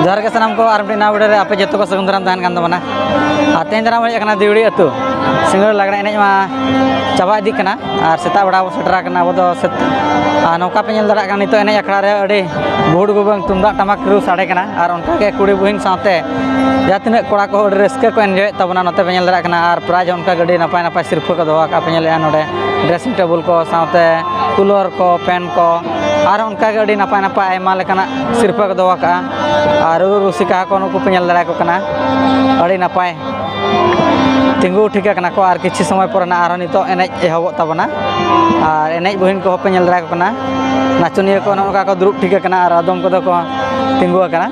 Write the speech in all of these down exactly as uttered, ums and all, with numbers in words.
ᱡᱚᱦᱟᱨ ᱜᱮ ᱥᱟᱱᱟᱢ ᱠᱚ, ᱟᱨ ᱢᱤᱫᱴᱮᱱ ᱱᱟᱣᱟ video ᱨᱮ ᱟᱯᱮ ᱡᱚᱛᱚ ᱠᱚ ᱥᱟᱹᱜᱩᱱ ᱫᱟᱨᱟᱢ ᱛᱟᱦᱮᱱ ᱠᱟᱱ ᱛᱟᱵᱚᱱᱟ᱾ ᱟᱨ ᱛᱮᱦᱮᱧ ᱫᱟᱨᱟᱢ ᱦᱮᱡ ᱟᱠᱟᱱᱟ ᱫᱤᱣᱲᱤ ᱟᱹᱛᱩ᱾ ᱥᱤᱸᱜᱟᱹᱲ ᱞᱟᱜᱽᱲᱮ ᱮᱱᱮᱡ ᱢᱟ ᱪᱟᱵᱟ ᱤᱫᱤᱜ ᱠᱟᱱᱟ, ᱟᱨ ᱥᱮᱛᱟᱜ ᱵᱮᱲᱟ ᱵᱚ ᱥᱮᱴᱮᱨ ᱟᱠᱟᱱᱟ ᱟᱵᱚ ᱫᱚ ᱥᱮᱛ-, ᱟᱨ ᱱᱚᱝᱠᱟ ᱯᱮ ᱧᱮᱞ ᱫᱟᱲᱮᱭᱟᱜ ᱠᱟᱱᱟ, ᱱᱤᱛᱚᱜ ᱮᱱᱮᱡ ᱟᱠᱷᱲᱟ ᱨᱮ ᱟᱹᱰᱤ ᱜᱩᱦᱩᱲ ᱜᱩᱵᱟᱹᱝ ᱛᱩᱢᱫᱟᱜ ᱴᱟᱢᱟᱠ ᱨᱩ ᱥᱟᱰᱮ ᱠᱟᱱᱟ, ᱟᱨ ᱚᱱᱠᱟᱜᱮ ᱠᱩᱲᱤ ᱵᱩᱦᱤᱱ ᱥᱟᱶᱛᱮ ᱡᱟᱦᱟᱸ ᱛᱤᱱᱟᱹᱜ ᱠᱚᱲᱟ ᱠᱚ ᱟᱹᱰᱤ ᱨᱟᱹᱥᱠᱟᱹ ᱠᱚ enjoyᱮᱫ ᱛᱟᱵᱚᱱᱟ, ᱱᱚᱛᱮ ᱯᱮ ᱧᱮᱞ ᱫᱟᱲᱮᱭᱟᱜ ᱠᱟᱱᱟ᱾ ᱟᱨ prize ᱦᱚᱸ ᱚᱱᱠᱟ ᱜᱮ ᱟᱹᱰᱤ ᱱᱟᱯᱟᱭ ᱱᱟᱯᱟᱭ ᱥᱤᱨᱯᱷᱟᱹ ᱠᱚ ᱫᱚᱦᱚ ᱟᱠᱟᱫᱼᱟ, ᱯᱮ ᱧᱮᱞᱮᱫᱼᱟ ᱱᱚᱰᱮ dressing table ᱠᱚ ᱥᱟᱶᱛᱮ cooler ᱠᱚ, fan ᱠᱚ, ᱟᱨ ᱚᱱᱠᱟᱜᱮ ᱟᱹᱰᱤ ᱱᱟᱯᱟᱭ ᱱᱟᱯᱟᱭ ᱟᱭᱢᱟ ᱞᱮᱠᱟᱱᱟᱜ ᱥᱤᱨᱯᱷᱟᱹ ᱠᱚ ᱫᱚᱦᱚ ᱠᱟᱜᱼᱟ᱾ ᱟᱨ ᱨᱩᱨᱩ ᱨᱩᱥᱤᱠᱟ ᱠᱚ ᱱᱩᱠᱩ ᱯᱮ ᱧᱮᱞ ᱫᱟᱲᱮᱭᱟᱠᱚ ᱠᱟᱱᱟ, ᱟᱹᱰᱤ ᱱᱟᱯᱟᱭ ᱛᱤᱸᱜᱩ ᱴᱷᱤᱠ ᱟᱠᱟᱱᱟ ᱠᱚ᱾ ᱟᱨ ᱠᱤᱪᱷᱩ ᱥᱚᱢᱚᱭ ᱯᱚᱨᱮ ᱱᱟᱜ ᱟᱨᱦᱚᱸ ᱱᱤᱛᱚᱜ ᱮᱱᱮᱡ ᱮᱦᱚᱵᱚᱜ ᱛᱟᱵᱚᱱᱟ᱾ ᱟᱨ ᱮᱱᱮᱡ ᱵᱩᱦᱤᱱ ᱠᱚᱦᱚᱸ ᱯᱮ ᱧᱮᱞ ᱫᱟᱲᱮᱭᱟᱠᱚ ᱠᱟᱱᱟ, ᱱᱟᱪᱚᱱᱤᱭᱟᱹ ᱠᱚ ᱱᱚᱜᱼᱚ ᱱᱚᱝᱠᱟ ᱠᱚ ᱫᱩᱲᱩᱵ ᱴᱷᱤᱠ ᱟᱠᱟᱱᱟ ᱟᱨ ᱟᱫᱚᱢ ᱠᱚᱫᱚ ᱠᱚ ᱛᱤᱸᱜᱩ ᱟᱠᱟᱱᱟ᱾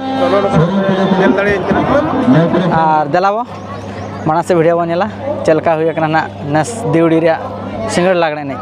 ᱧᱮᱞ ᱫᱟᱲᱮᱭᱟᱹᱧ ᱠᱟᱱᱟ᱾ ᱟᱨ ᱫᱮᱞᱟ ᱵᱚ ᱢᱟᱲᱟᱝ ᱥᱮᱫ video ᱵᱚᱱ ᱧᱮᱞᱟ, ᱪᱮᱫ ᱞᱮᱠᱟ ᱦᱩᱭ ᱟᱠᱟᱱᱟ ᱱᱟᱜ ᱱᱮᱥ ᱫᱤᱣᱲᱤ ᱨᱮᱭᱟᱜ ᱥᱤᱸᱜᱟᱹᱲ ᱞᱟᱜᱽᱲᱮ ᱮᱱᱮᱡ᱾